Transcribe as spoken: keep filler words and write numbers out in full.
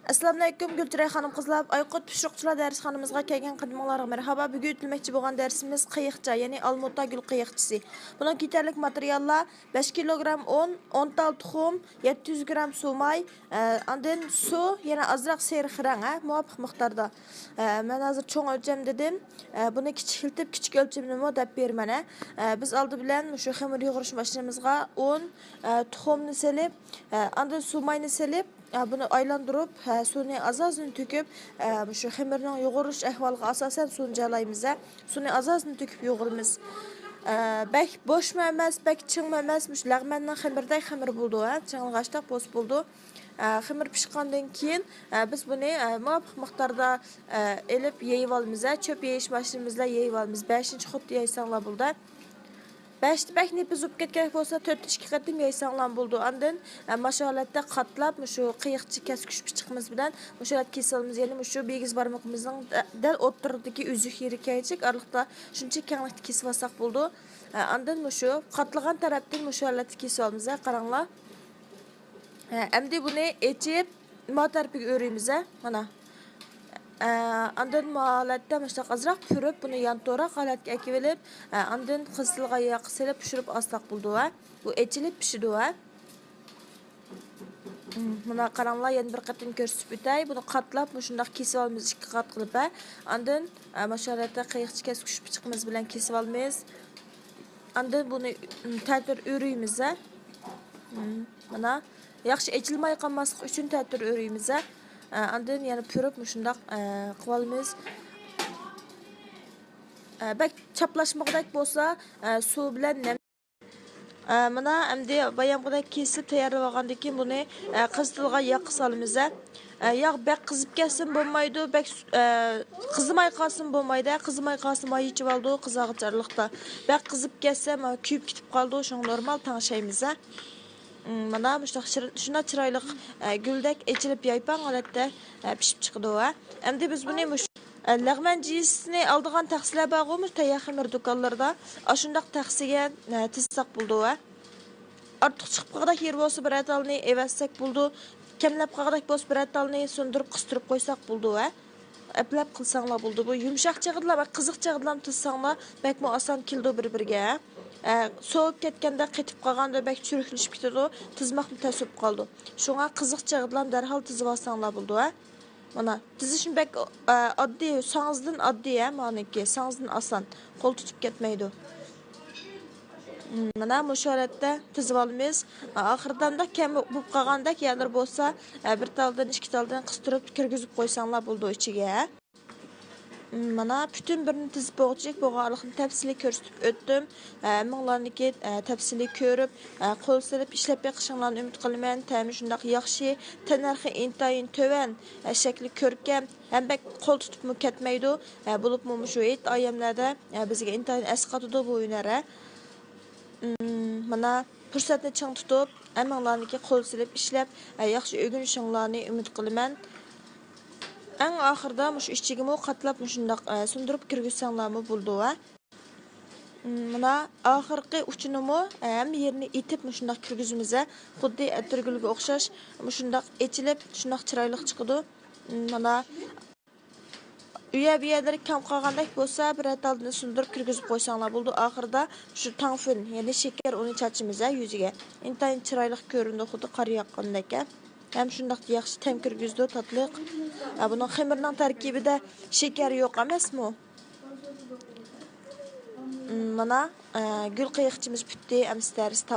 ئەسسالامۇئەلەيكۇم، گۈلچىراي خانىم-قىزلار، ئايقۇت پىشۇرۇقچىلار دەرسخانىمىزغا كەلگەن قېتىمىڭلارغا مەرھابا. بۈگۈن ئۆتۈلمەكچى بولغان دەرسىمىز قېيىقچا، يەنى ئالمۇتا گۈل قېيىقچىسى. بۇنىڭغا يېتەرلىك ماتېرىياللار: بەش كىلوگرام ئۇن، ئون تال تۇخۇم، يەتتە يۈز گرام سۇ ماي، ئە، ئاندىن سۇ، يەنە ئازراق سېرىق رەڭ، ھە، مۇۋاپىق مىقداردا. ئە، مەن ھازىر چوڭ ئۆلچەم دېدىم. ئە، بۇنى كىچىكلىتىپ، كىچىك ئۆلچىمىنىمۇ دەپ بېرىمەن، ھە. ئە، بىز ئالدى بىلەن مۇشۇ خېمىر يۇغۇرۇش ماشىنىمىزغا ئۇن، ئە، تۇخۇمنى سېلىپ، ئە، ئاندىن سۇ ماينى سېلىپ، ئە، بۇنى ئايلاندۇرۇپ، ئە، سۇنى ئاز-ئازدىن تۆكۈپ، ئە، مۇشۇ خېمىرنىڭ يۇغۇرۇلۇش ئەھۋالىغا ئاساسەن سۇنى جالايمىز، ھە. سۇنى ئاز-ئازدىن تۆكۈپ يۇغۇرىمىز. ئە، بەك بوشمۇ ئەمەس، بەك چىڭمۇ ئەمەس، مۇشۇ لەغمەننىڭ خېمىرىدەك خېمىر بولىدۇ، ھە، چىڭلىغاچتاق بولسا بولىدۇ. ئە، خېمىر پىشقاندىن كېيىن، ئە، بىز بۇنى، ئە، مۇۋاپىق مىقداردا، ئە، ئېلىپ يېيىۋالىمىز، ھە. چۆپ يېيىش ماشىنىمىز بىلەن يېيىۋالىمىز. بەشىنچى خۇتتا يايساڭلار بولىدۇ. بەشتە بەك نېپىز بولۇپ كەتكەن بولسا، تۆتتە ئىككى قېتىم يايساڭلار بولىدۇ. ئاندىن، ئە، مانا شۇ ھالەتتە قاتلاپ، مۇشۇ قېيىقچە كەسكۈچ پىچىقىمىز بىلەن مۇشۇ ھالەتتە كېسىۋالىمىز. يەنى مۇشۇ بىگىز بارمىقىمىزنىڭ دە-، دەل ئوتتۇرىدىكى ئۈزۈك يېرى كەيچىك، ئارىلىقتا شۇنچە كەڭلىكتە كېسىۋالساق بولىدۇ. ئە، ئاندىن مۇشۇ قاتلىغان تەرەپتىن مۇشۇ ھالەتتە كېسىۋالىمىز، ھە، قاراڭلار. ئە، ئەمدى بۇنى ئېچىپ، ما تەرىپىگە ئۆرۈيمىز، ھە، مانا. ئە، ئاندىن ما ھالەتتە مۇشۇنداق ئازراق پۈرۈپ، بۇنى يانتۇراق ھالەتكە ئەكىۋېلىپ، ئە، ئاندىن قىزىتىلغان ياغقا سېلىپ پىشۇرۇپ ئالساق بولىدۇ، ھە. بۇ ئېچىلىپ پىشىدۇ، ھە. مم، مانا قاراڭلار، يەنە بىر قېتىم كۆرسىتىپ ئۆتەي. بۇنى قاتلاپ مۇشۇنداق كېسىۋالىمىز، ئىككى قات قىلىپ، ھە. ئاندىن، ئە، مانا شۇ ھالەتتە قېيىقچە كەسكۈچ پىچىقىمىز بىلەن كېسىۋالىمىز. ئاندىن بۇنى، مم، تەتۈر ئۆرۈيمىز، ھە. مم، مانا ياخشى ئېچىلماي قالماسلىقى ئۈچۈن تەتۈر ئۆرۈيمىز، ھە. ئە، ئاندىن يەنە پۈرۈپ مۇشۇنداق، ئە، قىلىۋالىمىز. ئە، بەك چاپلاشمىغۇدەك بولسا، ئە، سۇ بىلەن نەم-، ئە، مانا ئەمدى بايامقىدەك كېسىپ تەييارلىۋالغاندىن كېيىن بۇنى، ئە، قىزىتىلغان ياغقا سالىمىز، ھە. ئە، ياغ بەك قىزىپ كەتسىمۇ بولمايدۇ، بەك سۇ-، ئە، قىزىماي قالسىمۇ بولمايدۇ، قىزىماي قالسا ماي يېچىۋالىدۇ قىزارغۇچە ئارىلىقتا. بەك قىزىپ كەتسە، مانا كۆيۈپ كېتىپ قالىدۇ، شۇڭا نورمال تەڭشەيمىز، ھە. مم، مانا مۇشۇنداق شىرىن، شۇنداق چىرايلىق، ئە، گۈلدەك ئېچىلىپ يايپاڭ ھالەتتە، ئە، پىشىپ چىقىدۇ، ھە. ئەمدى بىز بۇنى مۇش-، ئە، لەغمەن جىسىنى ئالىدىغان تەخسىلەر بارغۇ، مۇشۇ تەييار خېمىر دۇكانلىرىدا. ئاشۇنداق تەخسىگە، ئە، تىزساق بولىدۇ، ھە. ئارتۇق چىقىپ قالغۇدەك يېرى بولسا بىرەر تالنى ئەۋەتسەك بولىدۇ. كەملەپ قالغۇدەك بولسا بىرەر تالنى سۇندۇرۇپ قىستۇرۇپ قويساق بولىدۇ، ھە. ئەپلەپ قىلساڭلار بولىدۇ. بۇ يۇمشاق چېغىدىلا، قىزىق چېغىدىلا تىزساڭلار بەكمۇ ئاسان كېلىدۇ بىر-بىرىگە. ئە، سوۋۇپ كەتكەندە، قېتىپ قالغاندا بەك چۈرۈكلىشىپ كېتىدۇ، تىزماقمۇ تەس بولۇپ قالىدۇ. شۇڭا قىزىق چېغىدىلا دەرھال تىزىۋالساڭلار بولىدۇ، ھە. مانا، تىزىشمۇ بەك، ئە، ئاددىي، ساڭزىدىن ئاددىي، ھە، مانىكى، ساڭزىدىن ئاسان، قول تۇتۇپ كەتمەيدۇ. مم، مانا مۇشۇ ھالەتتە تىزىۋالىمىز. ئاخىرىدا مۇنداق كەم بولۇپ قالغاندەك يەرلىرى بولسا، ئە، بىر تالدىن، ئىككى تالدىن قىستۇرۇپ كىرگۈزۈپ قويساڭلار بولىدۇ ئىچىگە. مانا پۈتۈن بىرنى تىزىپ بولغۇچىلىك بولغانلىقىنى تەپسىلىي كۆرسىتىپ ئۆتتۈم. ھەممىڭلارنىڭكى، ئە، تەپسىلىي كۆرۈپ، ئە، قول سېلىپ ئىشلەپ بېقىشىڭلارنى ئۈمىد قىلىمەن. تەمى شۇنداق ياخشى، تەننەرخى ئىنتايىن تۆۋەن، ئە، شەكلى كۆركەم، ھەم بەك قول تۇتۇپمۇ كەتمەيدۇ. ئە، بولۇپمۇ مۇشۇ ھېيت ئايەملەردە، ئە، بىزگە ئىنتايىن ئەسقاتىدۇ بۇ ھۈنەر، ھە. مم، مانا پۇرسەتنى چىڭ تۇتۇپ، ھەممىڭلارنىڭكى قول سېلىپ ئىشلەپ، ئە، ياخشى ئۆگىنىشىڭلارنى ئۈمىد قىلىمەن. ئەڭ ئاخىرىدا مۇشۇ ئىچىگىمۇ قاتلاپ مۇشۇنداق، ئە، سۇندۇرۇپ كىرگۈزسەڭلارمۇ بولىدۇ، ھە. مم، مانا ئاخىرقى ئۇچىنىمۇ، ئە، ھەممە يېرىنى ئېتىپ مۇشۇنداق كىرگۈزىمىز، ھە. خۇددى ئەتىرگۈلگە ئوخشاش مۇشۇنداق ئېچىلىپ، شۇنداق چىرايلىق چىقىدۇ. مم، مانا ئۇ يەر بۇ يەرلىرى كەم قالغاندەك بولسا، بىرەر تالدىن سۇندۇرۇپ كىرگۈزۈپ قويساڭلار بولىدۇ. ئاخىرىدا شۇ تاڭفېن، يەنى شېكەر ئۇنى چاچىمىز، ھە، يۈزىگە. ئىنتايىن چىرايلىق كۆرۈنىدۇ، خۇددى قار ياغقاندەك، ھە. ھەم شۇنداق ياخشى تەم كىرگۈزىدۇ، تاتلىق. ھە، بۇنىڭ خېمىرنىڭ تەركىبىدە شېكەر يوق ئەمەسمۇ؟ مم، مانا، ئە، گۈل قېيىقچىمىز پۈتتى، ئەمسە دەرس